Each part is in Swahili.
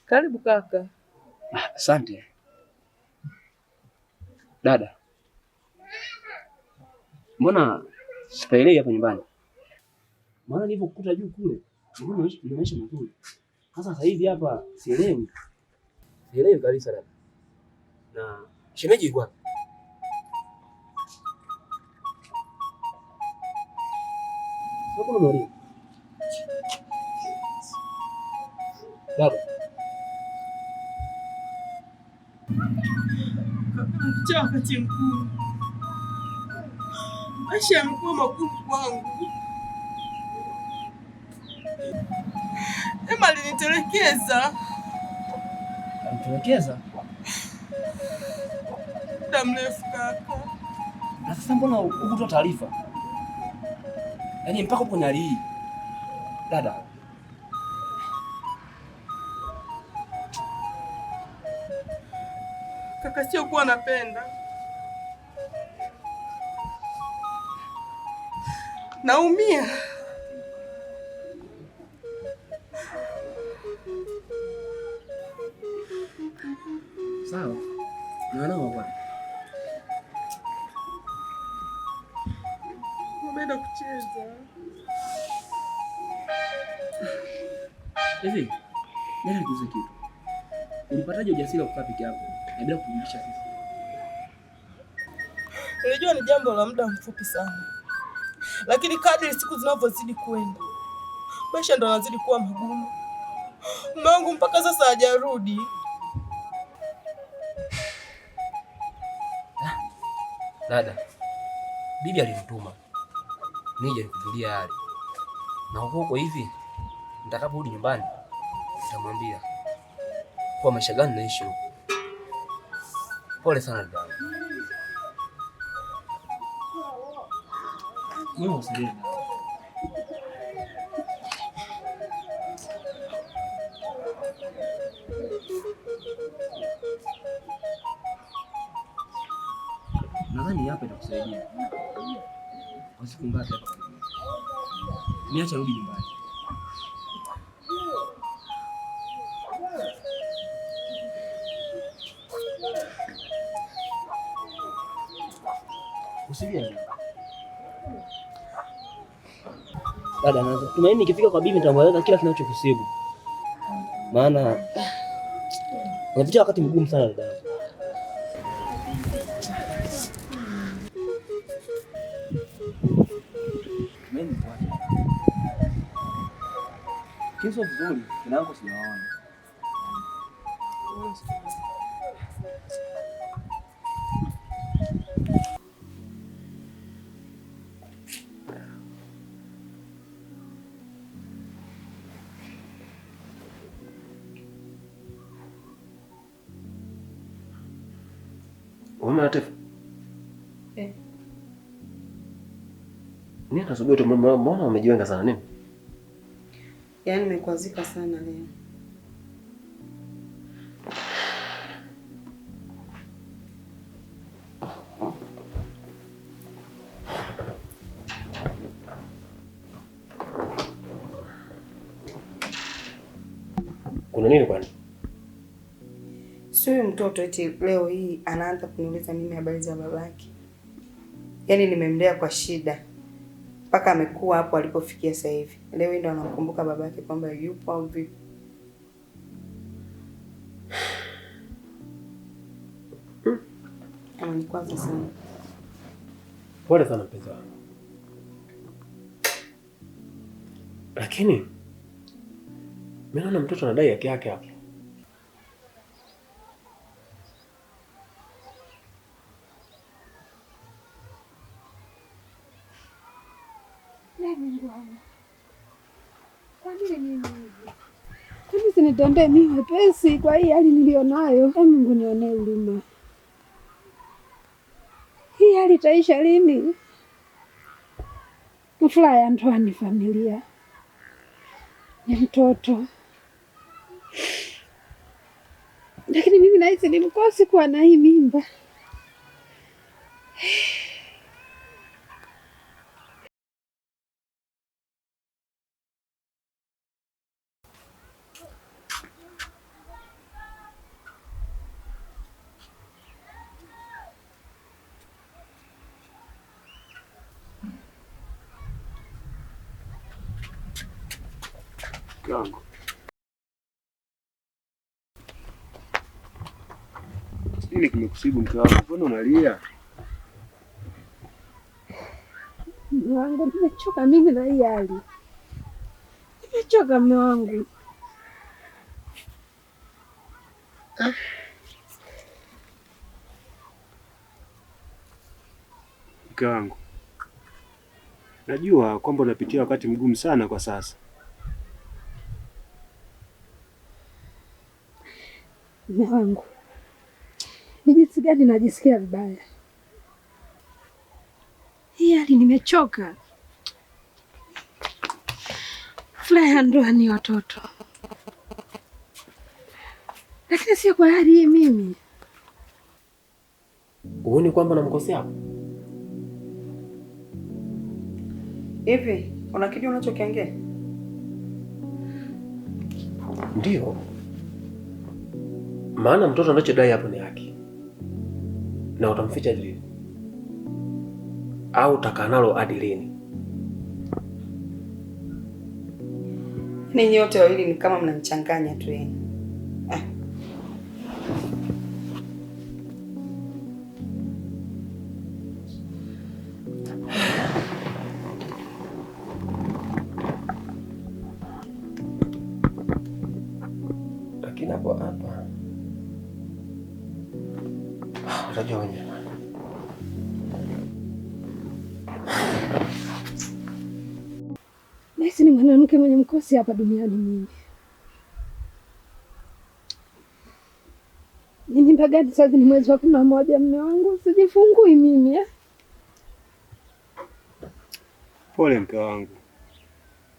Karibu kaka. Asante dada. Mbona sipaelewi hapa nyumbani? Maana nilivyokukuta juu kule, mbona ni maisha mazuri. Sasa hivi hapa sielewi. Sielewi kabisa dada. Na shemeji yuko wapi? Sio mwalimu. Dada. Napitia wakati mgumu, maisha yamekuwa magumu kwangu. Ema alinitelekeza. Alinitelekeza? Muda mrefu kaka. Na sasa mbona hukutoa taarifa? Yaani mpaka upo kwenye hali hii. Dada. Kaka, sio kuwa napenda. Naumia. Sawa. Na nao bwana. Umeenda kucheza. Hivi, nani nikuulize kitu? Ulipataje ujasiri wa kukaa peke yako na bila kujulisha sisi? Nilijua ni jambo la muda mfupi sana, lakini kadri siku zinavyozidi kwenda, maisha ndo yanazidi kuwa magumu. Mume wangu mpaka sasa hajarudi. Dada, bibi alinituma nije nikujulia hali, na huko huko hivi nitakaporudi nyumbani nitamwambia kwa maisha gani naishi huko. Pole sana dada. Wewe usilie. Nadhani hapa itakusaidia. Kwa siku ngapi hapa? Niacha rudi nyumbani. Usilie. Dada, naanza tumaini nikifika kwa bibi nitamweleza kila kinachokusibu. Maana unapitia wakati mgumu sana dada. Kiso vizuri, kinangu sijaona. Wewe Latifu. Eh. Nini nasubiri tu, mbona umejiwenga sana nini? Yaani nimekwazika sana leo. Kuna nini kwani? Si huyu mtoto eti leo hii anaanza kuniuliza mimi habari za babake. Yaani nimemlea kwa shida mpaka amekuwa hapo alipofikia sasa hivi. Leo hii ndo anamkumbuka babake kwamba yupo au vipi? Amenikwaza sana. Pole sana mpenzi wangu. Lakini mimi naona mtoto anadai haki yake hapo. Mungu wangu, kwa nini mimi hivi? Kwani zinitendee mimi wepesi kwa hii hali nilionayo? E Mungu nionee huruma. Hii hali itaisha lini? Furaha ya ndoa ni familia, ni mtoto, lakini mimi nahisi ni mkosi kuwa na hii mimba. Mke wangu. Nini kimekusibu mke wangu? Mbona unalia? Mume wangu, nimechoka mimi na hii hali. Nimechoka mume wangu. Mke wangu, najua kwamba unapitia wakati mgumu sana kwa sasa. Mume wangu, ni jinsi gani najisikia vibaya. Hii hali nimechoka. Furaha ya ndoa ni watoto, lakini sio kwa hali hii mimi. Huoni kwamba namkosea hapo? Hivi unakijua unachokiongea? Ndio maana mtoto anachodai hapo ni haki, na utamficha lini? Au utakaa nalo hadi lini? Ninyi wote wawili ni kama mnanichanganya tu yani. Ah. Lakini hapo hapa utajua wenyewe. Nahisi ni mwanamke mwenye mkosi hapa duniani mimi. Ni mimba gani sasa? Ni mwezi wa 11 mume wangu, sijifungui mimi eh? Pole mke wangu,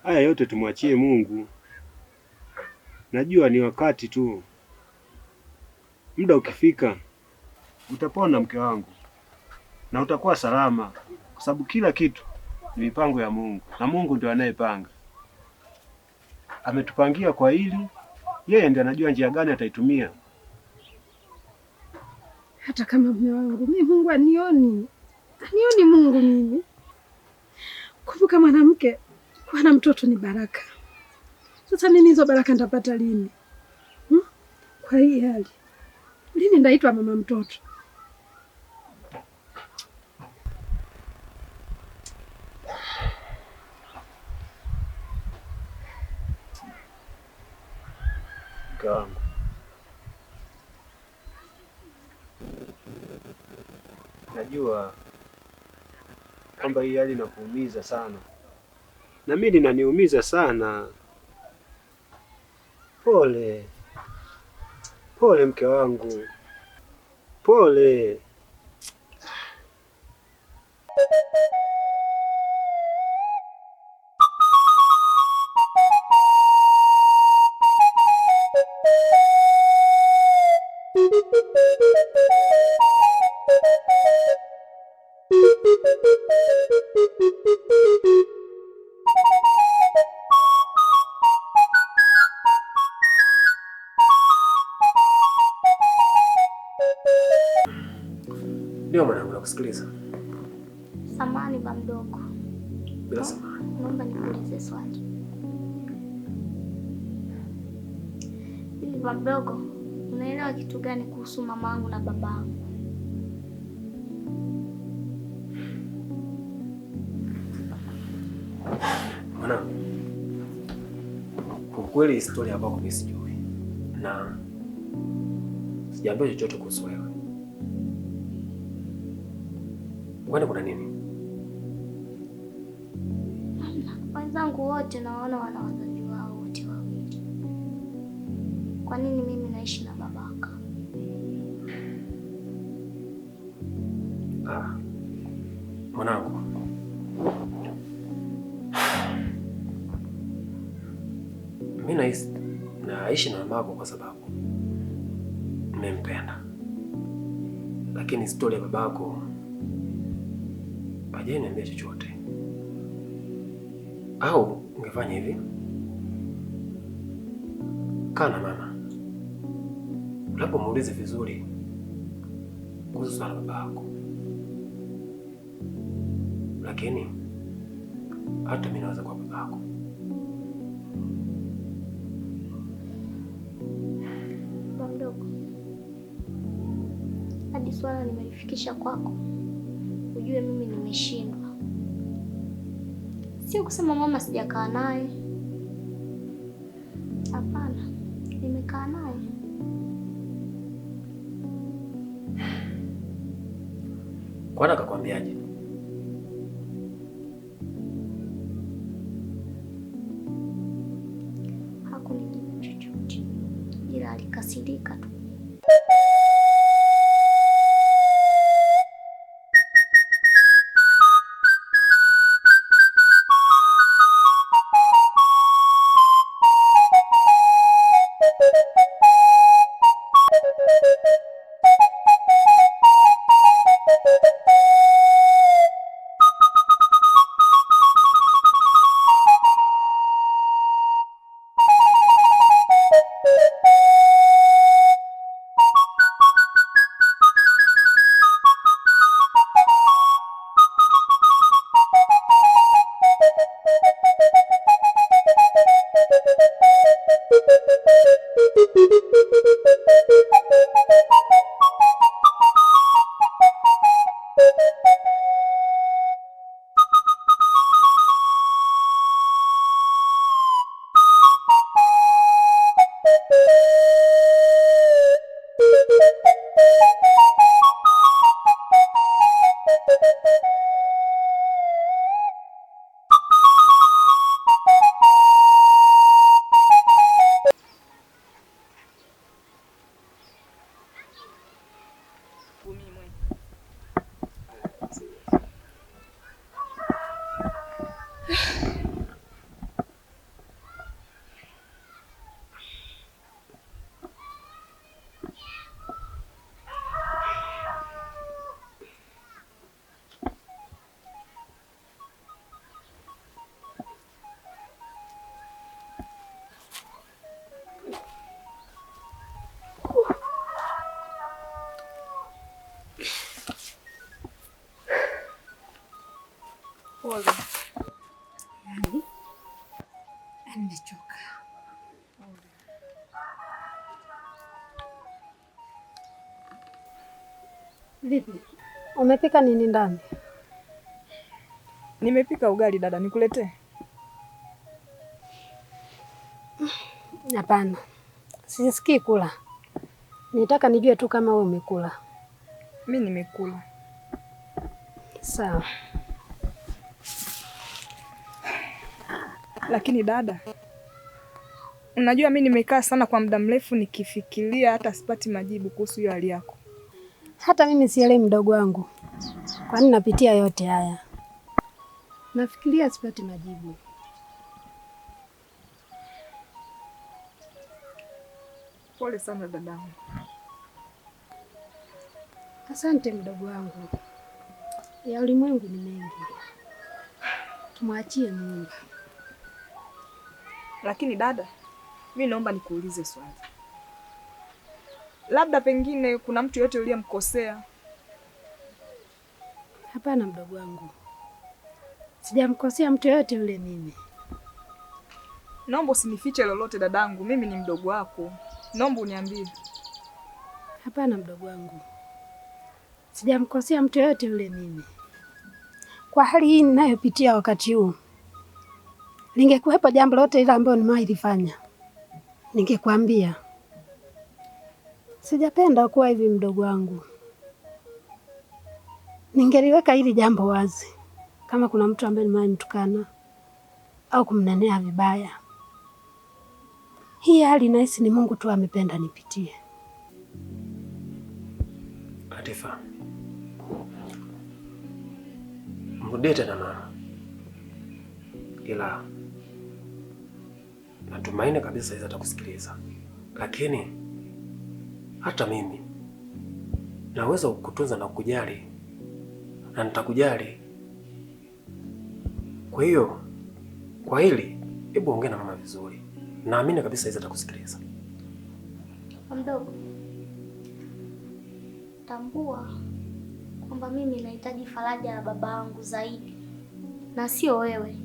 haya yote tumwachie Mungu. Najua ni wakati tu, muda ukifika utapona mke wangu, na utakuwa salama, kwa sababu kila kitu ni mipango ya Mungu, na Mungu ndio anayepanga. Ametupangia kwa hili, yeye ndiye anajua njia gani ataitumia. Hata kama mume wangu mimi, Mungu anioni, anioni Mungu mimi. Kumbuka mwanamke kuwa na mtoto ni baraka. Sasa mimi hizo baraka nitapata lini? Kwa hii hali lini ndaitwa mama mtoto? Mke wangu, najua kwamba hii hali inakuumiza sana, na mimi inaniumiza sana. Pole pole mke wangu, pole. Ndio mwanangu, nakusikiliza. Samahani ba mdogo. Bila samahani. Naomba nikuulize swali. Hivi ba mdogo, unaelewa kitu gani kuhusu mamangu na babangu? Mwanangu, kwa kweli historia yako mimi sijui, na sijaambiwa chochote kuhusu wewe. Kwani kuna nini? Wenzangu wote naona wana wazazi wao wote wawili. Kwa nini mimi naishi na babaka? Ah, mwanangu, mimi naishi na mamako kwa sababu nimempenda, lakini historia ya babako hajaniambia chochote. Au ungefanya hivi, kaa na mama, unapomuulize vizuri kuhusu swala babako. Lakini hata mimi naweza kuwa babako. Mdogo, hadi swala nimelifikisha kwako, ujue mimi nimeshindwa. Sio kusema mama sijakaa naye. Hapana, nimekaa naye. Kwana akakwambiaje? Hakunijibu chochote, ila alikasirika tu. Pole. Yaani nimechoka. Vipi? Umepika nini ndani? Nimepika ugali dada, nikuletee? Hapana, sisikii kula. Nitaka nijue tu kama wewe umekula. Mimi nimekula. Sawa. Lakini dada, unajua mimi nimekaa sana kwa muda mrefu nikifikiria hata sipati majibu kuhusu hiyo hali yako. Hata mimi sielewi mdogo wangu. Kwa nini napitia yote haya? Nafikiria sipati majibu. Pole sana dadangu. Asante mdogo wangu. Ya ulimwengu ni mengi. Tumwachie Mungu. Lakini dada, mimi naomba nikuulize swali. Labda pengine kuna mtu yote uliyemkosea? Hapana mdogo wangu. Sijamkosea mtu yote yule mimi. Naomba usinifiche lolote dadangu, mimi ni mdogo wako. Naomba uniambie. Hapana mdogo wangu. Sijamkosea mtu yote yule mimi. Kwa hali hii ninayopitia wakati huu, ningekuwepo jambo lote ile ambalo nimewahi lifanya, ningekwambia. Sijapenda kuwa hivi mdogo wangu. Ningeliweka hili jambo wazi, kama kuna mtu ambaye nimewahi mtukana au kumnenea vibaya. Hii hali nahisi ni Mungu tu amependa nipitie. Latifa, mrudie tena mama, ila natumaini kabisa hizi atakusikiliza. Lakini hata mimi naweza kukutunza na kukujali, na nitakujali. Kwa hiyo kwa hili, hebu ongea na mama vizuri. Naamini kabisa hizi atakusikiliza. Mdogo, tambua kwamba mimi nahitaji faraja ya babangu zaidi na sio wewe.